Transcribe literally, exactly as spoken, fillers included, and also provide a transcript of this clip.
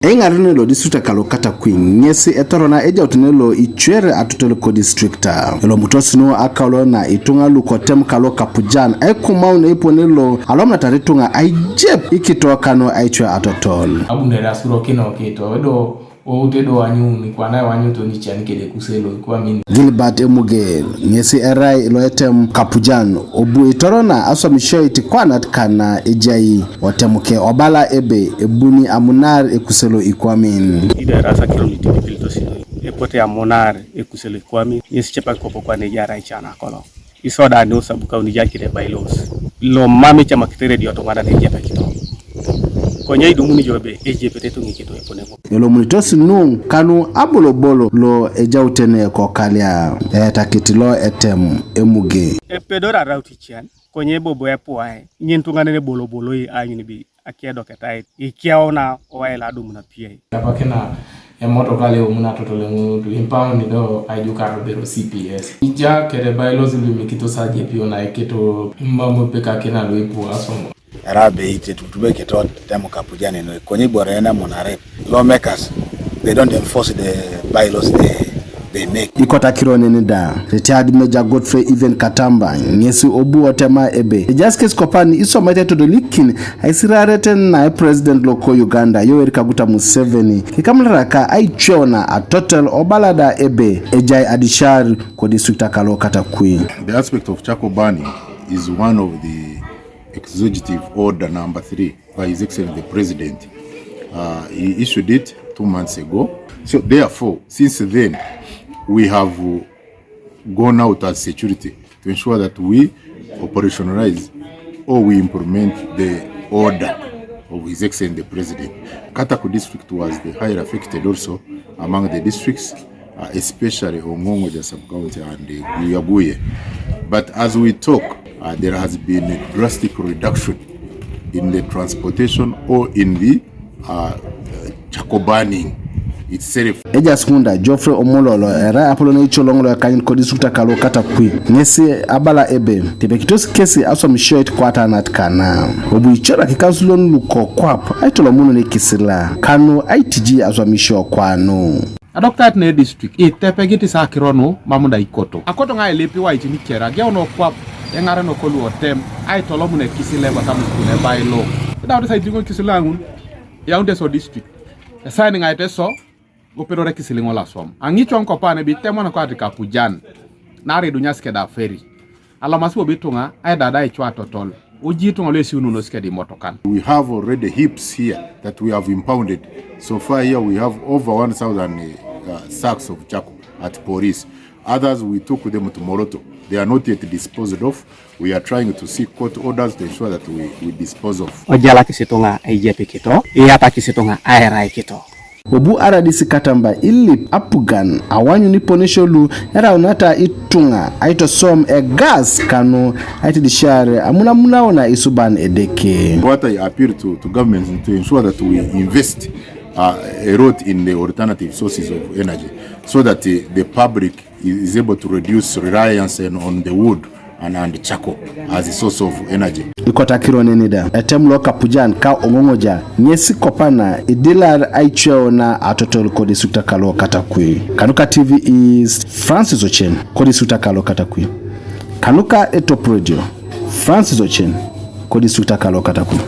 Eŋarenei lo distrikta kalo Katakwi ŋesi etorona ejautene lo icwere atotol kodistrikta. Elomutos nu akaulo na ituŋa lu kotem kalo Kapujan aikumau na ipone lo alomunatar ituŋa aijep ikito kanu aicwe atotol. Abunere asurokino kito edo oute do anyuni kwana wanyuto nican kede kuselo kwamin. Gilbert Emuge ŋesi erai lo etem Kapujan obu itorona aswamishoit kwanat kana ejai otemuke obala ebe ebuni amunar ekuselo ikwamin. Ido erasa kilomita ipilitosi epote amunar ekuselo ikwamin ŋesi cepak kopo kwana ejarai can akolo. Isoda ni usabu kauni jakide bylaws lo mam icamakite redio tung'ana nejepekito. Konye idumuni jo ebe ejepete tuŋikito eponego. Elomunitos nuŋ kanu abolobolo lo ejautene kokalia eetakit lo etem Emuge. Epedor araut ician konye bobo epuae inyen tuŋanen eboloboloi aanyun bi akedoketait ikiauna owae lo adumun apiai. Apakina emotoka leomun atotol eŋutu impound do aijukar bero C P S. Ija kere bylaws lu imikitos ajepio na iketo mam epekakina lo ipu asomo. Era abeit etutume kito temu Kapujan noi konye ibore ene monare lawmakers, they don't enforce the bylaws they, they make. Ikot akiro neni da, Retired Major Godfrey Even Katamba ŋesi obu otema ebe ejaas kes kopan isomete todolikin aisirareten na President loko Uganda Yoweri Kaguta Museveni kikamularaka aicweuna atotol obalada ebe ejai adishar kodistrikta kalo Katakwi. The aspect of charcoal burning is one of the executive order number three by His Excellency the President. Uh, he issued it two months ago. So therefore, since then, we have uh, gone out as security to ensure that we operationalize or we implement the order of His Excellency the President. Katakwi district was the highly affected also among the districts, uh, especially Ongongoja sub-county and uh, Guyaguye. But as we talk, uh, there has been a drastic reduction in the transportation or in the uh, charcoal burning itself. Ejaas ŋun da Geoffrey Omololo erai apolon eicoloŋ lo ekanyit kodistrikta kalo Katakwi ŋesi abala ebe tepekitos kesi aswamishoit kwatanat kana. Obu icorak ikansulon luko kwap aitolomunun ikisila kanu aitiji aswamisio kwanu. Adokitarit ne district itepegit sa akiro nu mam da ikoto. Akoto ŋa ailip iwaitin kere ageuno kwap eŋarenok lu otem aitolomun ekisila ebaka musukun ebai lo. Idaut sa itiŋo ikisila ŋun iyaunit eso district. Esain ŋa iteso gopedore ekisila ŋol aswam. Aŋicwaŋ kopa nebi itemon kwat Kapujan. Naarai idunyasi keda feri. Alomasi bobo ituŋa aidada aicwa atotol. Uji ituŋa lu esiununos kedi imotokan. We have already heaps here that we have impounded. So far here we have over one thousand uh, sacks of charcoal at police. Others we took them to Moroto. They are not yet disposed of. We are trying to seek court orders to ensure that we, we dispose of. Ojalakis ituŋa aijepikito, iyatakis ituŋa aeraikito. Obu aradis Katamba ilip apugan awanyun iponesio lu eraunata ituŋa aitosom egas kanu aitidisiar amunamunauna isuban Edeke. What I appeal to, to governments to ensure that we invest uh, a lot in the alternative sources of energy so that uh, the public is able to reduce reliance on, on the wood and, and charcoal as a source of energy. Ikotakiro neni da etem lo Kapujan ka Oŋoŋoja ŋesi kopana idilar aicweuna atotol kodistrikta kalo Katakwi. Kanuka T V East, Francis Ochen kodistrikta kalo Katakwi. Kanuka Etop Radio, Francis Ochen kodistrikta kalo Katakwi.